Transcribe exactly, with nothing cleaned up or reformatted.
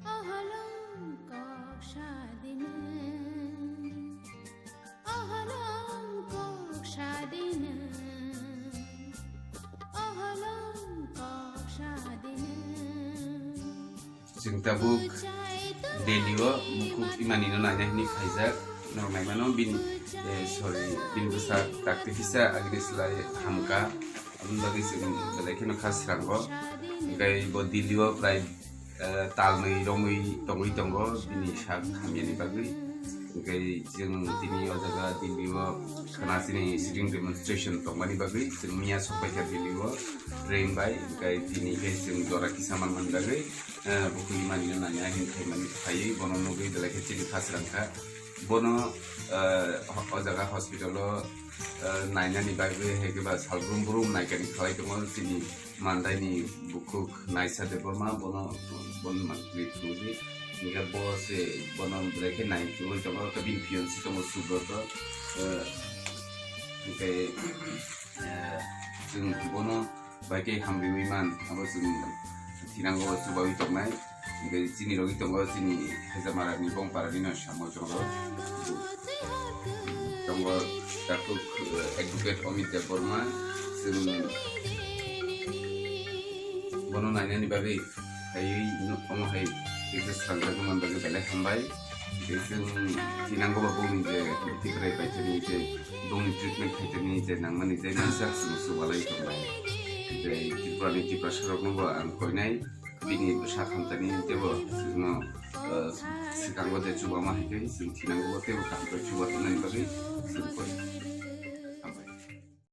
Oholong kok sadina, oholong kok sadina, oholong kok sadina. Chwng tabuk Delhi o mukhuk imani no naina hwnwi phaijak. Norok naimano bini, eh, sorry, bini bwsa dakti kisa agini slai hamka. Aboni bagwi chwng belai kheno kha srango. Hwnkhe bo Delhi o prai, eh, talnwi romwi tongwi tongo bini sak hamyani bagwi. Hwnkhe chwng tini o jaga Delhi o khwna chini sitting demonstration tongmani bagwi chwng miya sokpaikha Delhi o train bai. Hwnkhe tini khe chwng jora kisa manmani bagwi, eh, bukhuk imani no nanya hin khaimani phaiwi bono nugwi belai khe chini kha srangkha. Bono, eh, ho-, o jaga hospital o, eh, nainani bagwi hai khe ba salbrum brum naikani khalai tongo chini mandaini bukhuk Naisa Debbarma, bono, bono mantri thungwi. Hingke bo se bono belai khe nai thungwi tongo, tei bini fiancee tongo Subrata. Eh, hingke, eh, chwng bono bai khe hamriwi man, abo chwng thinango chubawi tongnai. Hingke chini rogwi tongo, chini Haijamarani Bongparani no samo chwng rok. Tongo takhuk, eh, Advocate Amit Debbarma, chwng bono nainani bagwi hai omo hai kisa swngjak man bagwi belai hambai. Tei chwng thinango bo bongni je Tiprai paithakni je bongni treatment khaithakni je nangmani je mansak chwng chubalai tongnai. Tei Tripurani Tiprasa rokno bo ang koinai. Bini bwsa khamtani teibo chwngno, eh, swkango je chubama hai khe chwng thinango bo teibo kaham khe chuba tongnani bagwi chwng koi.